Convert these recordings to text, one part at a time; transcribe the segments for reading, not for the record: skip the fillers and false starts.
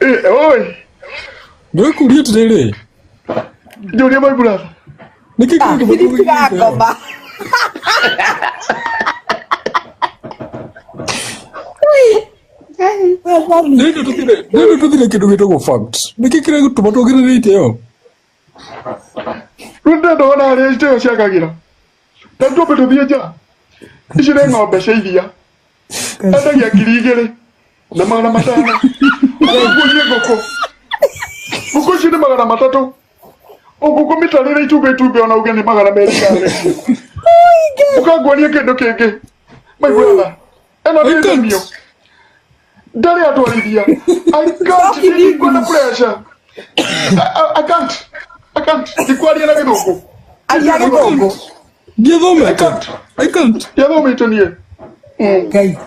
Eh, oi. Ndĩkũria atĩrĩrĩ, Njũria my brother. nĩkĩ Ah, kĩratũma Bini tuge tiga gĩko ĩyo? ngoma. Nĩndũ tũthire kĩndũ gĩtagwo fact. Nĩkĩ kĩratũma tuongerere itĩo? Rĩu ndĩrenda wona harĩa itĩo ciakagĩra. Na twambe tũthiĩ nja. Ici nĩ ng'ombe cia iria. Endagia 2500. Ũguo ngũkũ. Ngũkũ ici nĩ 300. Ũngũkũ mĩtarĩre itumbĩ itumbĩ ona uge nĩ 200 kana ũkanguonia kĩndũ kĩngĩ. My brother. Ĩno I nĩ can't. ndemio. Ndarĩ atwarithia. I can't. Ndikwenda pressure. I can't. I can't. Ndikwaria na gĩthũngũ. Aria I gĩthũngũ. can't. Ndiathomete. I can't. Ndiathomete niĩ. Ngai. Ngai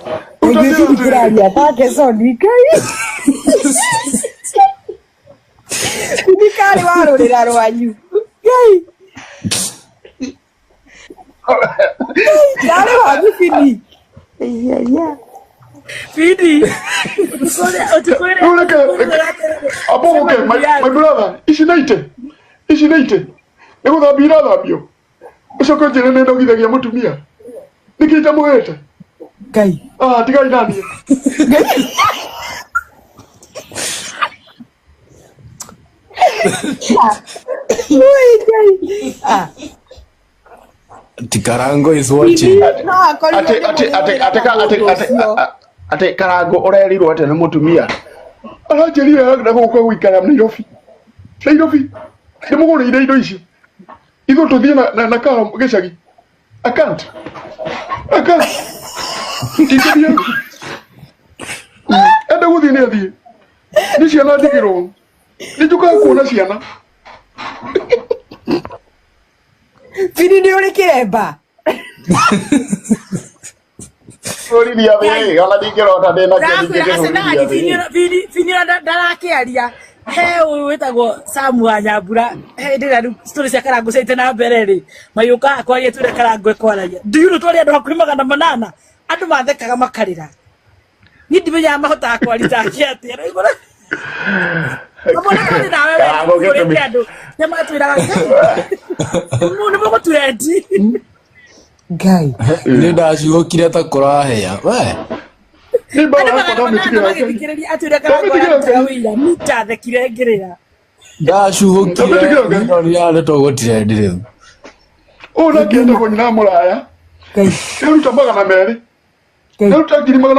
Bini kĩraria take Soni. Ngai. Bini karĩ wa rũrĩra rwanyu. Ngai. Ndarĩ wanyu Bini. Bini ũtukũ ũrĩa Rĩu reke amba ũke my brother ici nĩ ite ici nĩ ite nĩ gũthambia irathambio ũcoke ũnjĩre nĩ ndogithagia mũtumia nĩkĩ itamũhete? Ngai. Ah, tigai naniĩ. Ui, Ngai. Ah. Ti Karango is watching. No akorirwo Atĩ nĩ atĩ atĩ mũrĩre atĩ na atĩ mũndũ atĩ ũcio. atĩ Karango ũrerirwo atĩ nĩ mũtumia aranjĩrire arenda gũka gũikara Nairobi. Nairobi ndĩmũgũrĩire indo ici ithuĩ tũthiĩ na karo gĩcagi. I can't. I can't. Ndingĩthiĩ. Enda gũthiĩ nĩ athiĩ. Nĩ ciana njigĩrwo. Nĩ njũkaga kuona ciana. Bini nĩ ũrĩ kĩremba. Rũrithia thĩ, ona ndingĩrota ndĩna kĩo Ndakwĩra ndingĩkĩhũrithia thĩ. Bini ndarakĩaria he ũyũ wĩtagwo Sam wa Nyambura hĩndĩ ĩrĩa rĩu story cia Karango ciaite na mbere rĩ mayũkaga kwaria tũrĩa Karango ĩkwaragia. Do you know twarĩ andũ hakuhĩ 800 andũ mathekaga makarĩra. Niĩ ndimenyaga mahotaga kwaria take atĩa. Rĩu Kamwana twarĩ nawe we Karango tũihũrĩte gĩtũmi. andũ nĩ matwĩraga nĩ mũgũturendi. Ngai. Nĩ ndacugũkire ta kũrahĩa. We. Nĩ Andũ mbara yakwa 800 ndamĩtigĩra Ngai. magĩthikĩrĩria atĩ ũrĩa Karango Ndamĩtigĩra ararutaga Ngai. wĩira niĩ ndathekire ngĩrĩra. Ndacugũkire. Ndamĩtigĩra Ngai. Ndonire arĩ tũgũtirendi rĩu. Ũyũ nake etagwo nyina wa mũraya. Ngai. Nĩaruta 200. Ngai. Nĩaruta ngiri magana